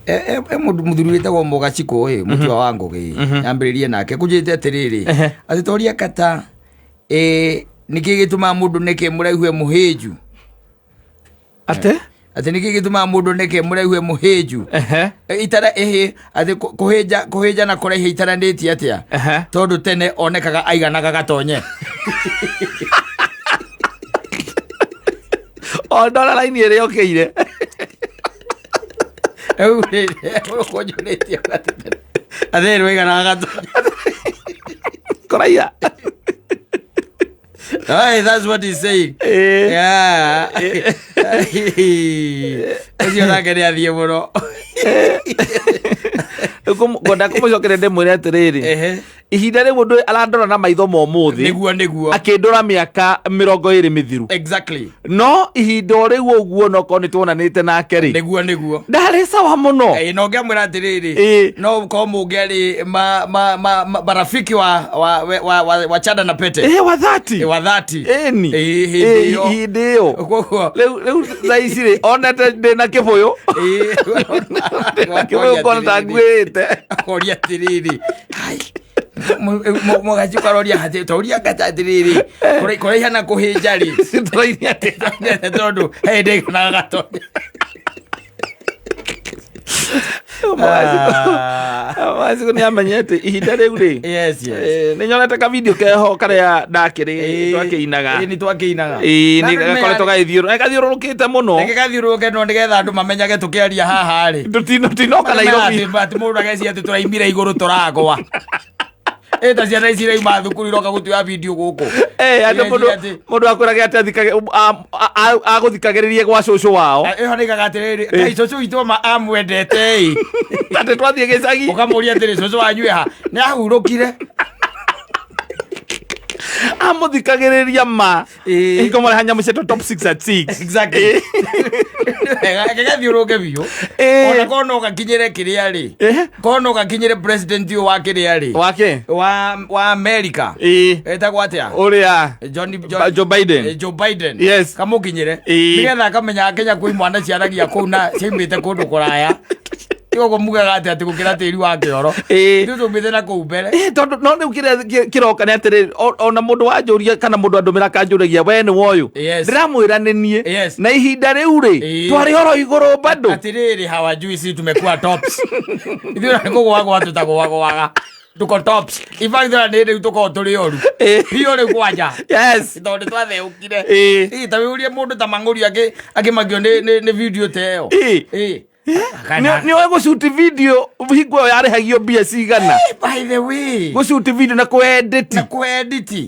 E mũndũ mũthuri wĩtagwo Mũgacikũ ĩ, mũtua wa Ngũgĩ, yambĩrĩrie nake kũnjĩte atĩrĩrĩ, atĩ toria kata nĩkĩ gĩtũmaga mũndũ nĩkĩ mũraihu e mũhĩnju? Atĩ? Atĩ nĩkĩ gĩtũmaga mũndũ nĩkĩ mũraihu e mũhĩnju? Itara ĩhĩ atĩ kũhĩnja na kũraiha itaranĩtie atĩa? Tondũ tene onekaga aiganaga gatonye. O ndona raini ĩrĩa ũkĩire. Rĩu rĩ, ũkũnjũrĩtie atĩ tene atĩ aiganaga gatonye. Kũraiha. Hey, that's what he's saying. Yeah. Ũcio nake nĩ athiĩ mũno. Ngwenda kũmũcokeria ndĩmwĩre atĩrĩrĩ, ihinda rĩu mũndũ arandora na maitho ma ũmũthĩ, Nĩguo nĩguo. akĩndora mĩaka 20 mĩthiru. No ihinda o rĩu ũguo nokorwo nĩ tuonanĩte nake rĩ, Nĩguo nĩguo. Ndarĩ sawa mũno. Ĩĩ, na ũngĩamwĩra atĩrĩrĩ, no korwo mũngĩarĩ marafiki wa chanda na pete. Ĩĩ, wa thati. Ĩĩ, wa thati. Ĩni. Ĩĩ, hĩndĩ ĩyo. Hĩndĩ ĩyo. Koguo Rĩu thaa ici rĩ, onete ndĩ na kĩbũyũ. Ndĩ na kĩbũyũ ngona ta nguĩte. Akoria atĩrĩrĩ, hai, mũgacuka aroria atĩ toria ngata atĩrĩrĩ, kũraiha na kũhĩnja rĩ, Tũraini atĩa? Tondũ he hĩndĩ aiganaga gatonya. Mũgacikũ nĩ amenyete ihinda rĩu rĩ. Yes. Nĩ nyonete ka video keho karĩa ndakĩrĩ twakĩinaga. Ĩĩ, nĩ twakĩinaga. Ĩĩ, Na nĩ andũ nĩ gakoretwo gathiũrũrũkĩte mũno. Reke gathiũrũrũke no nĩgetha andũ mamenyage tũkĩaria haha rĩ. Tũtinoka Nairobi. Atĩ mũndũ ageciria atĩ tũraimire igũrũ tũragwa. Ĩ ta ciana ici irauma thukuru iroka gũtuoya video gũkũ. Atĩ mũndũ Ireciria atĩ- mũndũ akwĩrage atĩ agũthikagĩrĩrie gwa cũcũ wao. Ĩho nĩigaga atĩrĩrĩ, kaĩ cũcũ witũ ma amwendete ĩ. Atĩ twathiĩ gĩcagi. Ũkamũria atĩrĩ, cũcũ wanyu ĩ ha? Nĩ ahurũkire. Amũthikagĩrĩria ma. Hingo mareha nyamũ cietwo top 6 at 6. Exactly. Reke gathiũrũke biũ. Ona korwo no gakinyĩre kĩrĩa rĩ. Korwo no gakinyĩre president ũyũ wa kĩrĩa rĩ. Wake? Wa America. Etagwo atĩa? Ũrĩa. John, Joe Biden. Joe Biden. Yes. Kamũkinyĩre. Nĩgetha akamenya Kenya kwĩ imwana ciaragia kũu na ciaumĩte kũndũ kũraya. Koguo mugaga atĩ atĩ gũkĩra tĩri wa kĩoro. Ithuĩ tumĩte na kũu mbere. Tondũ no rĩu kĩrĩa kĩroka nĩ atĩrĩrĩ, ona mũndũ wanjũria kana mũndũ andũmĩra akanjũragia we nĩ woyũ, ndĩramwĩra nĩ niĩ. Na ihinda rĩu rĩ, twarĩ oro igũrũ bado. Atĩrĩrĩ, hawajui si tumekuwa tops. Ithuĩ na kũgwagwa tũtagwagwaga. Tuko tops. In fact, ona nĩ rĩu tũkoragwo tũrĩ oru. Biũ rĩu kwanja. Tondũ nĩ twatheũkire. Ta wĩũrie mũndũ ta Mang'ũri akĩmakio nĩ video ta ĩyo. Nĩ oĩ gũcuti video hingo ĩyo yarĩhagio mbia cigana? By the way. Gũcuti video na kũedit. Na kũedit.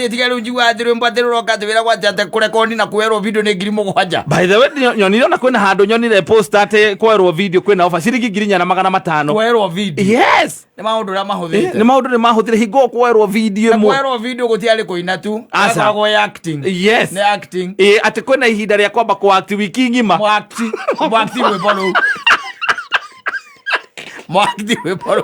Tiga rĩu njiguaga atĩ rwĩmbo atĩ rũroka atĩ wĩra gwatĩ atĩ kũrekondi na kwerwo video nĩ 7,000. By the way, nyonire ona kwĩna handũ nyonire post atĩ kwerwo video kwĩna offer ciringi 4,500. Kwerwo video. Yes. Nĩ maũndũ ũrĩa mahũthĩte. Nĩ maũndũ nĩ mahũthire hingo ĩyo kwerwo video Na ĩmwe. kwerwo video gũtiarĩ kũina tu. Aca. Yakoragwo ĩ acting. Yes. Nĩ acting. Atĩ kwĩna ihinda rĩa kwamba kũ act wiki ng'ima. Mwakti. Mwakti rwĩmbo rũu. Mwakti rwĩmbo rũu.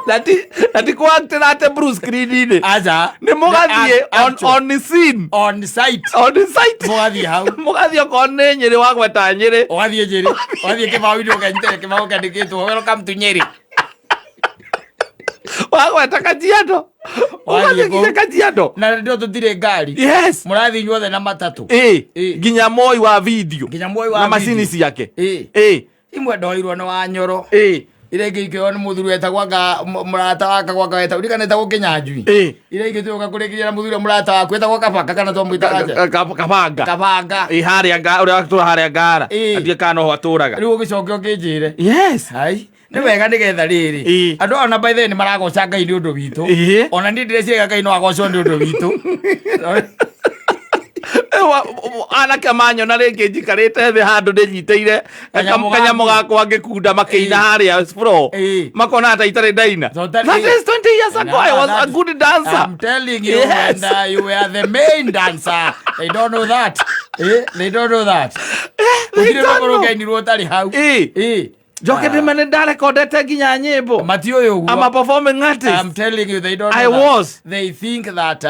Na ti kũ act na atĩ blue screen-inĩ. Aca. Nĩ mũgathiĩ Actual. on scene. On site. On site. Mũgathiĩ hau. Mũgathiĩ okorwo nĩ Nyĩrĩ wagweta Nyĩrĩ. Ũgathiĩ Nyĩrĩ. Ũgathiĩ kĩbaũ-inĩ ũkenyitĩra kĩbaũ kĩandĩkĩtwo welcome to Nyĩrĩ. Wagweta Kajiado. Wathiĩ Ũgathiĩ nginya kũu. Kajiado. Na ndio tũtirĩ ngari. Yes. Mũrathiĩ inyuothe na matatũ. Nginya moi wa video. Nginya moi wa na macini video. ciake. Imwe ndoirwo nĩ Wanyoro. Iria ingĩ ikĩoywo nĩ mũthuri wetagwo anga mũrata waka gwaka wetagwo ndirikana etagwo Kĩnyanjui. Iria ingĩ tũgĩũka kũrĩkĩria na mũthuri ũrĩa mũrata waku etagwo Kabanga kana twamwĩtaga atĩa? Kabanga. Kabanga. Harĩa ũrĩa atũra harĩa Ngara. Ndiĩ kana noho atũraga. Rĩu ũgĩcoke ũkĩnjĩre. Yes. Hai. Nĩ wega nĩgetha rĩrĩ. Andũ aya ona by the way nĩ maragoca Ngai nĩ ũndũ witũ. Ona niĩ ndĩreciria Ngai no agocwo nĩ ũndũ witũ. Anake manyona rĩngĩ njikarĩte thĩ handũ ndĩnyitĩire Kanyamũ kanyamũ gaku. gakwa ngĩkunda makĩina harĩa floor, makona ta itarĩ ndaina. That is 20 years ago. I was a good dancer. I'm telling you, Yes. and you were the main dancer. They don't know that. They don't know that. They Gũtirĩ don't rwĩmbo know. rũngĩainirwo ũtarĩ hau. Njoke ndĩme nĩ ndarekondete nginya nyĩmbo. Matiũĩ ũguo. I'm a performing artist. I'm telling you, they don't I know that. was. They think that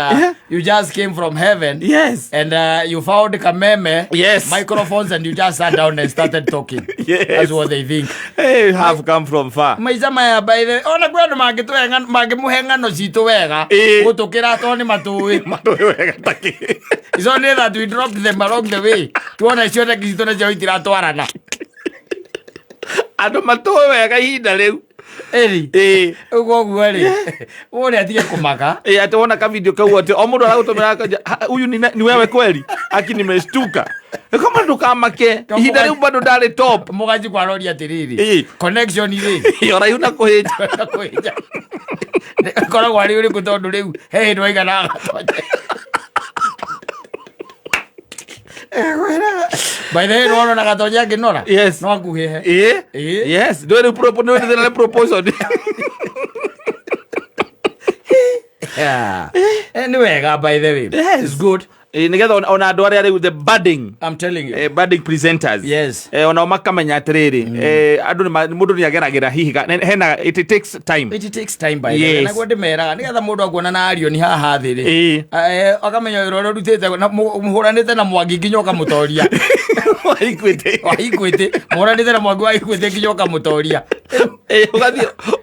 you just came from heaven. Yes. And you found Kameme, Yes. microphones, and you just sat down and started talking. Yes. That's what they think. Hey, have come from far. Maica maya by the ona kwĩ andũ mangĩtũhe ng'ano- mangĩmũhe ng'ano citũ wega Ĩĩ. gũtũkĩra tondũ nĩ matũĩ. Matũĩ wega takĩ. It's only that we dropped them along the way. Tuona cioneki citũ nacio itiratwarana. Andũ matũĩ wega ihinda rĩu. Ĩri. Ĩĩ. Ũguo ũguo rĩ, ũrĩa atige kũmaka. Ĩĩ, atĩ wona ka video kau atĩ o mũndũ aragũtũmĩra akanja, "Ha, huyu ni, ni wewe kweli? Aki nimeshtuka. Kama ndũkamake ihinda rĩu bado ndarĩ top. Mũgaci kwaroria atĩrĩrĩ. Ĩĩ. Connection rĩ. Ũraihu na kũhĩnja. Kũhĩnja. Koragwo arĩ ũrĩkũ tondũ rĩu he hĩndĩ waigana agatonya. By the way, nĩwona ona gatonya angĩnora? Yes. No akuhĩhe. Ĩĩ. Ĩĩ. Yes. Ndũĩ rĩu ndũĩ thĩna nĩ proposal. Yeah. Nĩ wega by the way. Yes. It's good. Ĩĩ, nĩgetha ona andũ arĩa rĩu the budding I'm telling you. Budding presenters. Yes. Onao makamenya atĩrĩrĩ, andũ mũndũ nĩ ageragĩra hihi hena it takes time. It takes time by the way. Yes. Naguo ndĩmeraga nĩgetha mũndũ akuona na Arion haha thĩ rĩ. Ĩĩ. Akamenya wĩra ũrĩa ũrutĩte na mũhũranĩte na Mwangi nginya ũkamũtoria. Wa Equity. Wa Equity. Mũhũranĩte na Mwangi wa Equity nginya ũkamũtoria. Ĩĩ,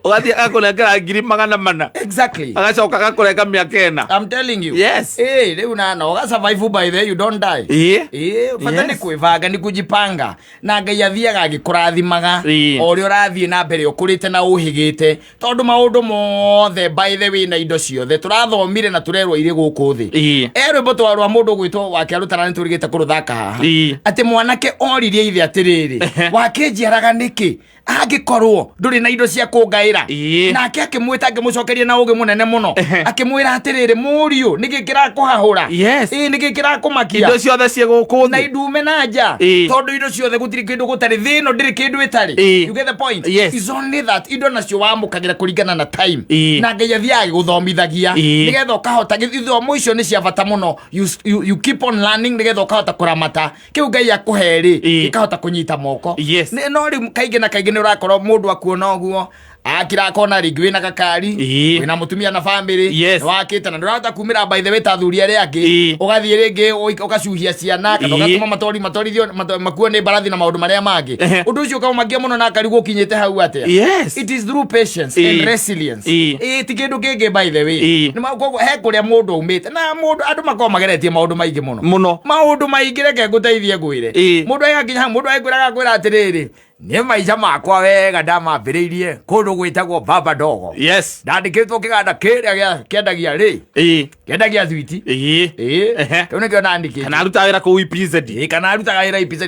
ũgathiĩ agakũnengera 400,000. Exactly. Agacoka agakũrenga mĩaka ĩna. I'm telling you. Yes. Rĩu na na ũga survive by the way, you don't die. Ĩĩ. Bata nĩ Yes. kwĩbanga nĩ kujipanga na Ngai athiaga agĩkũrathimaga Ĩĩ. o ũrĩa ũrathiĩ na mbere ũkũrĩte na ũhĩgĩte tondũ maũndũ mothe by the way na indo ciothe tũrathomire na tũrerwo irĩ gũkũ thĩ. Ĩĩ. Rwĩmbo twa rwa mũndũ ũgwĩtwo wake arutana nĩ tũrigĩte kũrũthaka haha. Ĩĩ. Atĩ mwanake oririe ithe atĩrĩrĩ, wakĩnjiaraga nĩkĩ angĩkorwo ndũrĩ na indo cia kũngaĩra? Ĩĩ. Nake akĩmwĩta akĩmũcokeria na ũgĩ mũnene mũno akĩmwĩra atĩrĩrĩ, mũriũ nĩkĩ kĩrakũhahũra? Yes. Ĩĩ, nĩkĩ kĩrakũmakia? Indo ciothe ciĩ gũkũ Na thĩ. indume na nja. Ĩĩ. Tondũ indo ciothe gũtirĩ kĩndũ gũtarĩ thĩ ĩno ndĩrĩ kĩndũ ĩtarĩ. Ĩĩ. You get the point? Yes. It's only that indo nacio wamũkagĩra kũringana na time. Ĩĩ. Na Ngai athiaga agĩgũthomithagia Ĩĩ. nĩgetha ũkahota ithomo icio nĩ cia bata mũno. You keep on learning nĩgetha ũkahota kũramata kĩu Ngai akũhe rĩ, Ĩĩ. gĩkahota kũnyita moko. Yes. No rĩu kaingĩ na kaingĩ nĩ ũrakorwo mũndũ akuona ũguo akira akona rĩngĩ wĩna gakari, Ĩĩ. wĩna mũtumia na family, Yes. nĩwakĩte na ndũrahota kumĩra by the way ta athuri arĩa angĩ. Ĩĩ. Ũgathiĩ rĩngĩ ũgacuhia ciana kana Ĩĩ. ũgatũma matori matorithio makuo nĩ mbarathi na maũndũ marĩa mangĩ. Ehe. Ũndũ ũcio ũkamũmakia mũno na akarigwo ũkinyĩte hau atĩa. Yes. It is through patience Ĩĩ. and resilience. Ĩĩ. Ĩĩ, ti kĩndũ kĩngĩ by the way. Ĩĩ. Nĩ koguo he kũrĩa mũndũ aumĩte na mũndũ andũ makoragwo mageretie maũndũ maingĩ mũno. Mũno. Maũndũ maingĩ reke ngũteithie ngwĩre. Ĩĩ. Mũndũ agakinya hau mũndũ agĩkwĩra agakwĩra atĩrĩrĩ, nĩ maica makwa wega ndamambĩrĩirie kũndũ gwĩtagwo Baba Dogo. Yes. Ndandĩkĩtwo kĩganda kĩrĩa kĩendagia rĩ, Ĩĩ. kĩendagia thwiti. Ĩĩ. Ĩĩ. Ehe. Kĩu nĩkĩo ndandĩkĩtwo. Kana arutaga wĩra kũu EPZ. Ĩĩ, kana arutaga wĩra EPZ.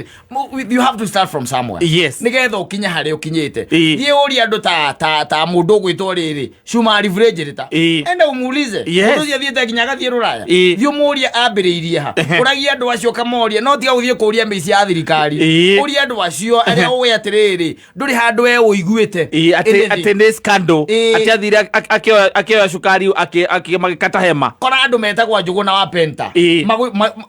You have to start from somewhere. Yes. Nĩgetha ũkinye harĩa ũkinyĩte. Ĩĩ. Thiĩ ũrie andũ ta mũndũ ũgwĩtwo rĩrĩ, Shumari Fridge ta. Ĩĩ. Enda umuulize. Yes. Mũndũ ũcio athiĩte nginya agathiĩ rũraya. Ĩĩ. Thiĩ ũmũrie ambĩrĩirie ha. Ũragie andũ acio ũkamoria, no tiga gũthiĩ kũria mĩici ya thirikari. Ĩĩ. Ũrie andũ acio arĩa ũĩ atĩrĩrĩ, ndũrĩ handũ we ũiguĩte. Ĩĩ, atĩ nĩ scandal. Ĩĩ. Atĩ athire akĩoya cukari magĩkata hema. Kora andũ metagwo Njũgũ na wa Penta. Ĩĩ.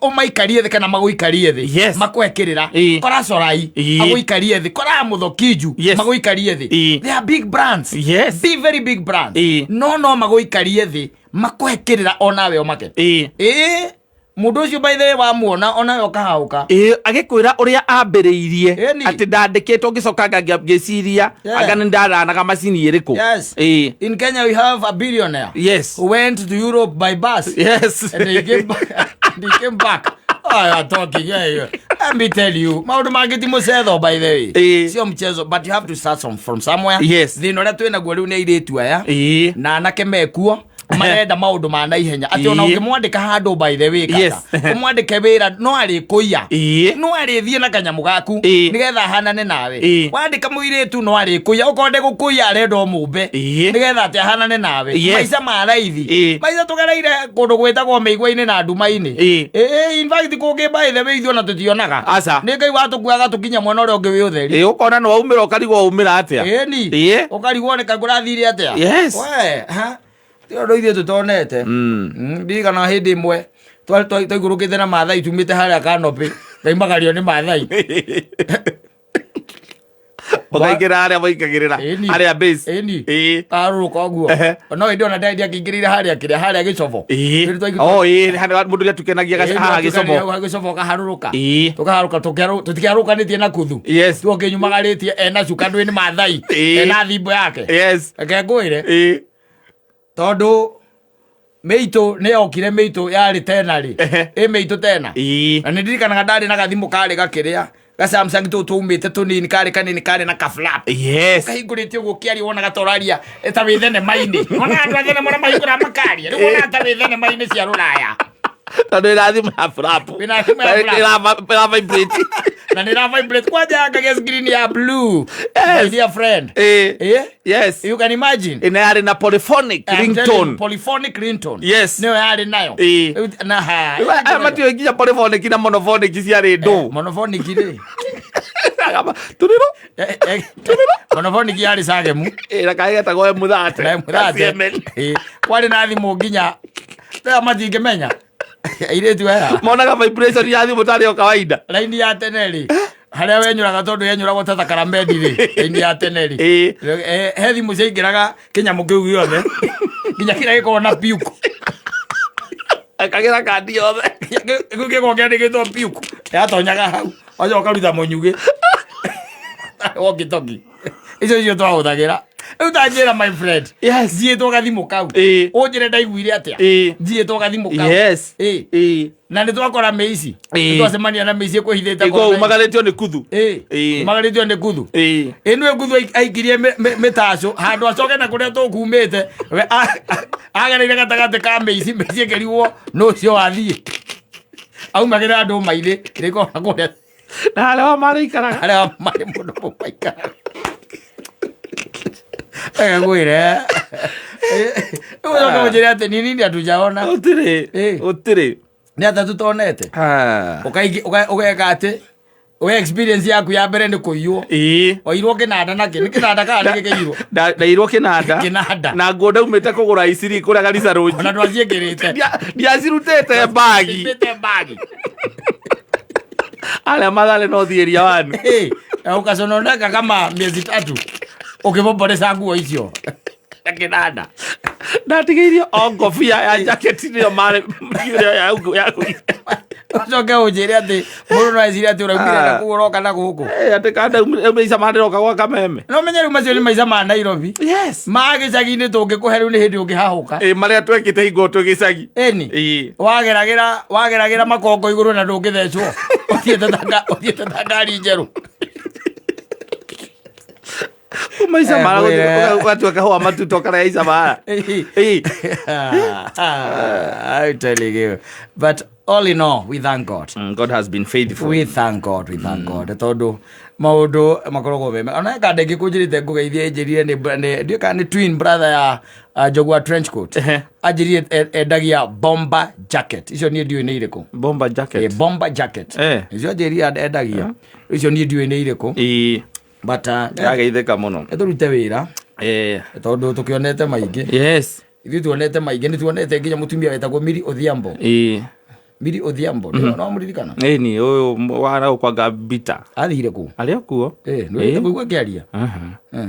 Ũmaikarie thĩ kana magũikarie thĩ. Yes. Makũhe kĩrĩra. Ĩĩ. Kora Corai. Ĩĩ. Agũikarie thĩ. Kora Mũthokinju. Yes. Magũikarie thĩ. Ĩĩ. They are big brands. Yes. Big, very big brands. Ĩĩ. No magũikarie thĩ makũhe kĩrĩra onawe ũmake. Ĩĩ. Ĩĩ. Mũndũ ũcio by the way wamuona onawe ũkahauka. Ĩĩ, agĩkwĩra ũrĩa ambĩrĩirie Ĩni. atĩ ndandĩkĩtwo ngĩcoka ngĩciria Yeah. anga nĩ ndaranaga macini ĩrĩkũ. Yes. Ĩĩ. In Kenya we have a billionaire Yes. who went to Europe by bus. Yes. And he came back. And he came back. Oh, you are talking. Yeah, yeah. Let me tell you, maũndũ mangĩ ti mũcetho by the way. Ĩĩ. Sio mchezo, but you have to start from somewhere. Yes. Thĩna ũrĩa twĩ naguo rĩu nĩ airĩtu aya Ĩĩ. na anake mekuo marenda maũndũ ma naihenya atĩ ona Ĩĩ. ũngĩmwandĩka handũ by the way kaka Yes. ũmwandĩke wĩra no arĩkũiya, Ĩĩ. no arĩthiĩ na kanyamũ gaku Ĩĩ. nĩgetha ahanane nawe. Ĩĩ. Wandĩka mũirĩtu no arĩkũiya, okorwo ndegũkũiya arenda ũmũmbe Ĩĩ. nĩgetha atĩ ahanane nawe. Yes. Maica ma raithi. Ĩĩ. Maica tũgereire kũndũ gwĩtagwo mĩigua-inĩ na nduma-inĩ. Ĩĩ. Ĩĩ, in fact kũngĩ by the way ithuĩ ona tũtionaga. Aca. Nĩ Ngai watũkuaga tũkinya mwena ũrĩa ũngĩ wĩ ũtheri. Ĩĩ, ũkona nĩ waumĩra ũkarigwo waumĩra atĩa. Ĩni. Ĩĩ. Ũkarigwo nĩ kũrathire atĩa. Yes. We, ha? Ti ũndũ ithuĩ tũtonete. Ndirikana hĩndĩ ĩmwe twaikũrũkĩte na Maathai tumĩte harĩa Kanopĩ, ngaimagario nĩ Maathai. Ũkaingĩra harĩa maingagĩrĩra. Ĩni. Harĩa base. Ĩni. Ĩĩ. Karũrũka ũguo. Ehe. No hĩndĩ ona ndari akĩingĩrĩire harĩa kĩrĩa harĩa gĩcobo. Ĩĩ. Rĩrĩ twaigua- Oh, ĩĩ, harĩa mũndũ nĩatukenagia Ĩĩ, haha gĩcobo. hau gĩcobo kaharũrũka. Ĩĩ. Tũkaharũka tũtiarũkanĩtie na kuthu. Yes. Tuokĩnyumagarĩtie ena cuka ndwĩ nĩ Maathai. Ĩĩ. Ena thimbo yake. Yes. Reke ngwĩre Ĩĩ. tondũ mĩitũ nĩ yokire mĩitũ yarĩ tena rĩ. Ehe. Ĩ mĩitũ tena. Ĩĩ. Na nĩ ndirikanaga ndarĩ na gathimũ karĩ gakĩrĩa ga Samsung tũu tũumĩte tũnini karĩ kanini karĩ na ka flap. Yes. Kahingũrĩte ũguo ũkĩaria wonaga ta ũraria ta wĩ thenema-inĩ. Wonaga andũ a thenema ũrĩa mahingũraga makaria. Rĩu wonaga ta wĩ thenema-inĩ cia rũraya. Tondũ ĩna thimũ ya flap. Ĩna thimũ ya flap. Ĩra vibrate. Na nĩ ĩra vibrate kwanja yakagĩa screen ya blue. Yes. My dear friend. Ĩĩ. Eh? Yes. You can imagine. Ĩna yarĩ na polyphonic I'm telling you, ringtone. Polyphonic ringtone. Yes. Nĩyo yarĩ nayo. Ĩĩ. Rĩu- Na ha. Aya matiũĩ nginya polyphonic na monophonic ciarĩ ndũ. Monophonic rĩ. Tũrĩro. Monophonic yarĩ sagemu. Ĩĩ, na kaĩ getagwo M30. Na M30. CMN. Ĩĩ. Kwarĩ na thimũ nginya. Rĩu matingĩmenya. Airĩtu aya. Monaga vibration ya thimũ tarĩ o kawaida. Raini ya tene rĩ. Harĩa wenyũraga tondũ yenyũragwo ta takaramedi rĩ. Raini ya tene rĩ. Ĩĩ. He thimũ ciaingĩraga kĩnyamũ kĩu gĩothe. Nginya kĩrĩa gĩkoragwo na puke. Akagĩra kandi yothe. Kĩu gĩkoragwo kĩandĩkĩtwo puke. Yatonyaga hau. Wacoka ũkaruta mũnyugĩ. Walkie talkie. Icio icio twahũthagĩra. Rĩu ta njĩra my friend. Yes. Njiĩtwo gathimũ kau. Ĩĩ. Ũnjĩre ndaiguire atĩa. Ĩĩ. Njiĩtwo gathimũ kau. Yes. Ĩĩ. Ĩĩ. Na nĩ twakora mĩici. Ĩĩ. Nĩ twacemania na mĩici ĩkwĩhithĩte Ĩgo kona-inĩ. umagarĩtio nĩ kuthu. Ĩĩ. Ĩĩ. Umagarĩtio nĩ kuthu. Ĩĩ. Ĩ nĩwe kuthu aikirie mĩtacũ handũ acoke na kũrĩa tũkumĩte we agereire gatagatĩ ka mĩici mĩici ĩkĩrigwo nũ ũcio wathiĩ aumagĩra andũ mairĩ rĩkona kũrĩa Na harĩa wa marĩikaraga. harĩa marĩ mũndũ mũmaikaraga Reke ngwĩre ũcoke ũnjĩre atĩ nini nĩ hatujaona Gũtirĩ. Ĩĩ. Gũtirĩ. nĩ atĩa tũtonete Ah. Ũgeka atĩ we experience yaku ya mbere nĩ kũiywo Ĩĩ. wairwo kĩnanda nakĩ nĩ kĩnanda kana nĩ gĩkĩirwo Ndairwo kĩnanda. Kĩnanda. Na nguo ndaumĩte kũgũra iciri kũrĩa Garissa Road. ona ndwaciĩkĩrĩte Ndiacirutĩte mbagi. Ciĩkĩrĩte mbagi Arĩa Mathare no thiĩria wanu. Ĩ, na ũkacononeka kama miezi tatu ũkĩbomboresa nguo icio na kĩnanda Ndatigĩirio o ngobia ya jaketi nĩyo marĩ nĩyo ya ya ũcoke ũnjĩre atĩ mũndũ no ecirie atĩ ũraumire na kũu ũroka na gũkũ Eh, atĩ kanda maica mandĩroka gwa kameme. no menye rĩu macio nĩ maica ma Nairobi Yes. ma gĩcagi-inĩ tũngĩkũhe rĩu nĩ hĩndĩ ũngĩhahũka Ĩ marĩa twekĩte hingo twĩ gĩcagi. ĩni Ĩ. wageragĩra wageragĩra makongo igũrũ na ndũngĩthecwo ũthiĩte ta ngari njerũ Maica Eh, mara ngwĩre. ũgatua kahũa matuto karĩa ica mara. Ĩ. I'm telling you. But all in all, we thank God. God has been faithful. We thank God, we thank God. Tondũ maũndũ makoragwo me ona kanda ĩngĩ kũnjĩrĩte ngũgeithie ĩnjĩrire nĩ ndiũĩ kana nĩ twin brother ya Njogu wa trench coat Ehe. anjĩrire endagia bomber jacket icio niĩ ndiũĩ nĩ irĩkũ Bomber jacket. Bomber jacket Eh. icio anjĩrire endagia icio niĩ ndiũĩ nĩ irĩkũ Ĩ. but Ndageithĩka mũno. tũrute wĩra Eh. tondũ tũkĩonete maingĩ Yes. ithuĩ tuonete maingĩ nĩ tuonete nginya mũtumia wetagwo Miri Odhiambo Ĩ. Miri Odhiambo mm no mũririkana Ĩni ũyũ wana kwanga bita. athire kũ Arĩ o kuo. Eh, nĩ kũigua akĩaria Aha. Eh.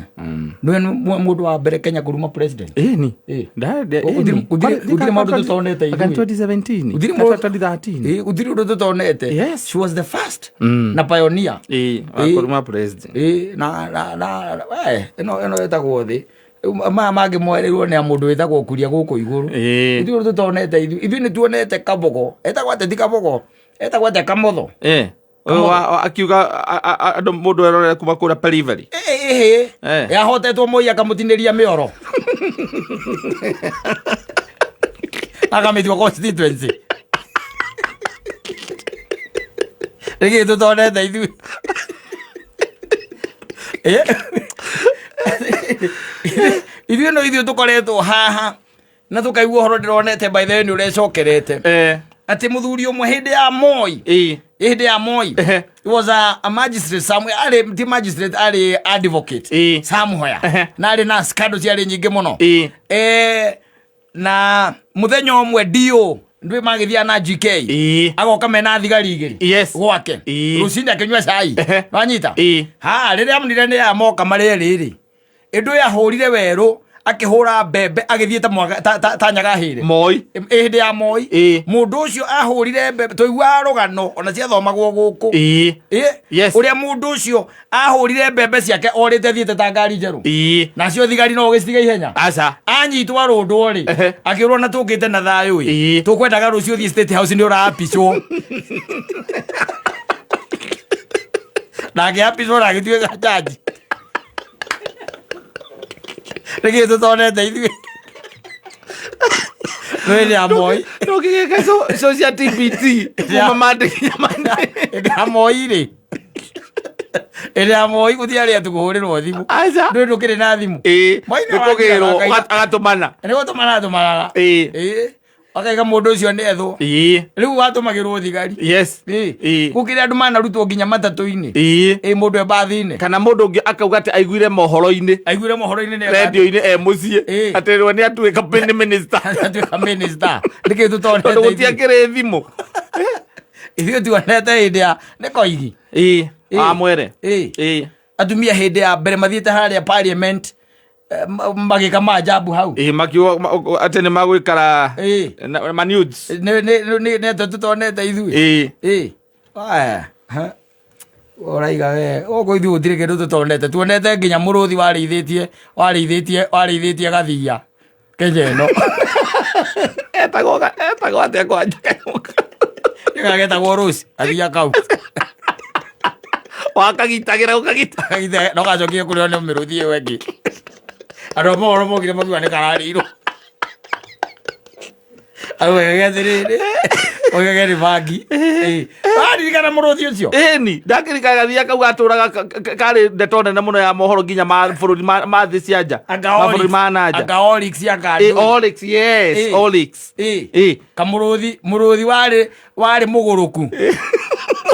Nĩwe mũndũ wa mbere Kenya kũruma president Ĩni. Ĩ. Nda Gũtirĩ maũndũ tũtonete ithuĩ. 2017. Gũtirĩ 2013. Ĩ, gũtirĩ ũndũ tũtonete Yes. she was the first na pioneer Ĩ, wa Ĩ. kũruma president. Ĩ, na we, ĩno ĩtagwo thĩ Rĩu maya mangĩ moereirwo nĩ a mũndũ wĩtagwo kuria gũkũ igũrũ Ĩ. ithuĩ ũndũ tũtonete ithuĩ ithuĩ nĩ tuonete kabogo etagwo atĩ ti kabogo etagwo atĩ kamotho Eh. Ũyũ akiuga andũ mũndũ erorere kuma kũrĩa periphery. ĩhĩ Eh. yahotetwo moi akamũtinĩria mĩoro akamĩtua constituency rĩgĩ tũtonete ithuĩ Eh. Ithuĩ no ithuĩ tũkoretwo haha na tũkaigua ũhoro ndĩronete by the way nĩ ũrecokerete Eh. atĩ mũthuri ũmwe hĩndĩ ya Moi Ĩ. hĩndĩ ya Moi Ehe. he was a magistrate somewhere arĩ ti magistrate arĩ advocate Ĩ. somewhere Ehe. na arĩ na scandal ciarĩ nyingĩ mũno Ĩ. Na mũthenya ũmwe DO Ndwĩ magĩthiaga na GK. Ĩĩ. Agoka mena thigari igĩrĩ. Yes. Gwake. Ĩĩ. Rũcinĩ akĩnyua cai. Wanyita? Ĩĩ. Ha, rĩrĩa amonire nĩ aya moka marĩ erĩ rĩ. Ĩndũ yahũrire werũ akĩhũra mbembe agĩthiĩ ta mwaga ta nyaga hĩrĩ. Moi. Ĩ hĩndĩ ya Moi. Ĩĩ. Mũndũ ũcio ahũrire mbembe tũiguaga rũgano ona ciathomagwo gũkũ. Ĩĩ. Ĩ? Yes. Ũrĩa mũndũ ũcio ahũrire mbembe ciake orĩte thiĩte ta ngari njerũ. Ĩĩ. Nacio thigari no ũgĩcitiga ihenya. Aca. Anyitwo arũndwo rĩ, akĩrwo na tũkĩte na thayũ ĩ. Ĩĩ. Tũkwendaga rũciũ ũthiĩ State House nĩ ũrapicwo. Na akĩapicwo na agĩtuĩka jaji. Nĩkĩ tũtonete ithuĩ? Nĩ ya Moi. Ndũngĩgĩka show cia TBT. Ya. Kuma Monday nginya Monday. Hĩndĩ ya Moi rĩ. Hĩndĩ ya Moi gũtiarĩ atĩ kũhũrĩrwo thimũ. Aca. Ndũĩ ndũkĩrĩ na thimũ. Ĩĩ. Moi nĩ Nĩkũgĩrwo wakiaga agatũmana. Nĩ gũtũmana atũmanaga. Ĩĩ. Ĩĩ. Akaiga mũndũ ũcio nĩ ethwo. Ĩĩ. Rĩu watũmagĩrwo thigari. Yes. Ĩĩ. Ĩĩ. Gũkĩrĩ andũ manarutwo nginya matatũ-inĩ. Ĩĩ. Ĩ mũndũ e mbathi-inĩ. Kana mũndũ ũngĩ akauga atĩ aiguire mohoro-inĩ. Aiguire mohoro-inĩ nĩ Rendio-inĩ e mũciĩ. Ĩĩ. Atĩ we nĩ atuĩka nĩ minister. Atuĩka minister. Nĩkĩ tũtonete Tondũ ithuĩ? gũtiakĩrĩ thimũ. Ithuĩ tuonete hĩndĩ ya nĩ koigi. Ĩĩ. Ĩĩ. Amwere. Ĩĩ. Ĩĩ. Atumia hĩndĩ ya mbere mathiĩte harĩa parliament magĩka maajabu hau. Ĩĩ makiuga atĩ nĩ magũikara Ĩĩ. ma nudes. Nĩ atĩa tũtonete ithuĩ? Ĩĩ. Ĩĩ. Aya. Ha. Ũraiga we gũkũ ithuĩ gũtirĩ kĩndũ tũtonete, tuonete nginya mũrũthi warĩithĩtie gathiia Kenya ĩno. Etagwo atĩa kwanja kanyamũ? Nĩga getagwo Rose gathiia kau. Wakagitagĩra ũkagita. No gacokire kũrĩo nĩ mĩrũthi ĩyo ĩngĩ. Andũ a mohoro mokire makiuga nĩ kararĩirwo. Augaga atĩrĩrĩ, oigage nĩ bangi. Ĩĩ. Waririkana mũrũthi ũcio? Ĩni, ndakĩrikana gathia kau gatũraga karĩ ndeto nene mũno ya mohoro nginya ma bũrũri ma thĩ cia nja. Anga Ma bũrũri ma na nja. Anga Oryx anga Ĩ ndũ. Oryx, yes, Ĩ. Oryx. Ĩ. Ĩ. Kamũrũthi, mũrũthi warĩ mũgũrũku.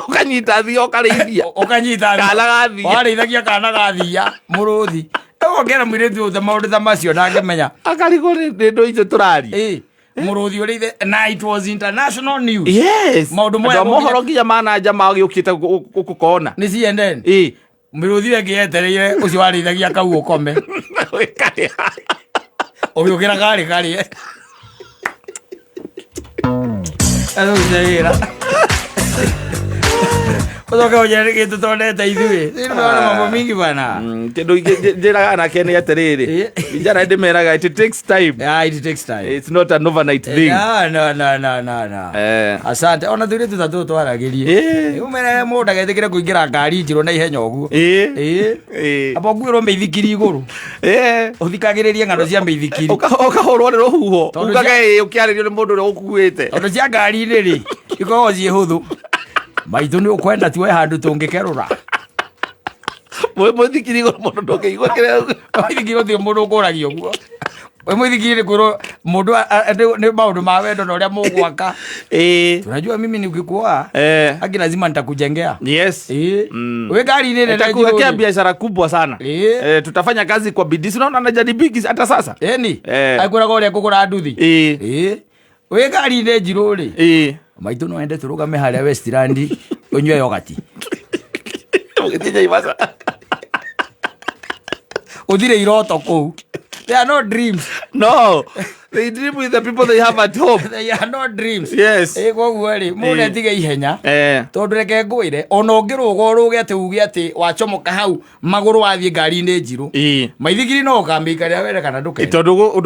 Ũkanyita thia ũkarĩithia. Ũkanyita Kana gathia. Warĩithagia kana gathia mũrũthi. Ũngĩra mũirĩtu ũyũ ta maũndũ ta macio ndangĩmenya. Akarigwo nĩ ndũ icio tũraria. Ĩ. Mũrũthi ũrĩithe na it was international news. Yes. Maũndũ moya Andũ a mohoro nginya ma na nja magĩũkĩte gũkona. Nĩ CNN. Ĩ. Mĩrũthi ĩyo ĩngĩ yetereire ũcio warĩithagia kau ũkome. Ũgĩkarĩa. Ũgĩũkĩra karĩ karĩe. Arute wĩra. Ũcoke ũnjĩre nĩkĩ tũtonete ithuĩ. Nĩ mambo mingi bana. Kĩndũ njĩraga anake nĩ atĩrĩrĩ. Ĩ. Vijana ndĩmeraga it takes time. Yeah, it takes time. It's not an overnight thing. No, no, no, no, no, no. Eh. Asante. Ona tũirĩtu ta tũtũ twaragĩrie. Ĩ. Umere mũndũ ndagetĩkĩre kũingĩra ngari njirũ na ihenya ũguo. Ĩ. Ĩ. Ĩ. Amba ũkuĩrwo mĩithikiri igũrũ. Ĩ. Ũthikagĩrĩrie ng'ano cia mĩithikiri. Ũkahũrwo nĩ rũhuho. Tondũ Ugage ĩ ũkĩarĩrio nĩ mũndũ ũrĩa ũkuĩte. Tondũ cia ngari-inĩ rĩ, ikoragwo ciĩ hũthũ. Maitũ nĩ ũkwenda tuoe handũ tũngĩkerũra. Mũithikiri igũrũ mũndũ ndũngĩigua kĩrĩa Mũithikiri gũtirĩ mũndũ ũkũragia ũguo. Wĩ mũithikiri nĩ kwĩrwo mũndũ nĩ maũndũ ma wendo na ũrĩa mũgwaka. Ĩ. Tunajua mimi nikikuoa Eh. haki lazima nitakujengea. Yes. Ĩ. Wĩ ngari-inĩ nene Nitakuwekea njirũ rĩ. biashara kubwa sana. Ĩ. Eh, tutafanya kazi kwa bidii. Si unaona najaribiki hata sasa. Ĩni. Eh. Akwĩraga ũrĩa kũgũra nduthi. Ĩ. Ĩ. Wĩ ngari-inĩ njirũ rĩ. Ĩ. Maitũ no ende tũrũgame harĩa Westland ũnyue yogati. Ũgĩthiĩ Naivasha. Gũtirĩ iroto kũu. There are no dreams. No. They dream with the people they have at home. There are no dreams. Yes. Ĩ koguo rĩ, mũndũ Ĩ. etige ihenya. Eh. Tondũ reke ngwĩre, ona ũngĩrũga ũrũge atĩ uge atĩ wacomoka hau magũrũ wathiĩ ngari-inĩ njirũ. Ĩ. Maithikiri no ũkamĩikaria wene kana ndũkende. Tondũ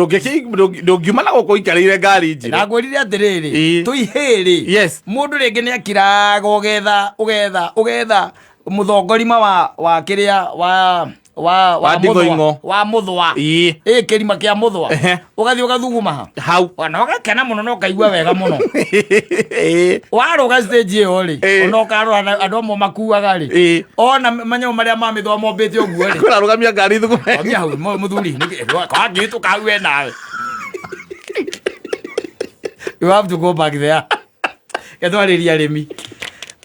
ndũngiuma na gũkũ ũikarĩire ngari njirũ. Ndakwĩrire atĩrĩrĩ, Ĩ. tũihĩrĩ. Yes. Mũndũ rĩngĩ nĩ akiraga ũgetha mũthongorima wa kĩrĩa wa Wa nding'oing'o. Wa mũthũa. Ĩ. Ĩ kĩrima kĩa mũthũa. Ehe. Ũgathiĩ ũgathuguma ha. Hau. Ona ũgakena mũno na ũkaigua wega mũno. Ĩ. Warũga stage ĩyo rĩ, Ĩ. ona ũkarora na andũ amwe makuaga rĩ. Ĩ. Ona manyamũ marĩa ma mĩthũa mombĩte ũguo rĩ. Kũrarũgamia ngari thugume. Kwambia hau mũthuri kwangĩtũka hau we nawe. You have to go back there. Getwarĩria arĩmi.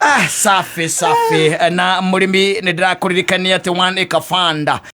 Ah, safi safi. Na mũrĩmi nĩ ndĩrakũririkania atĩ One Acre Fund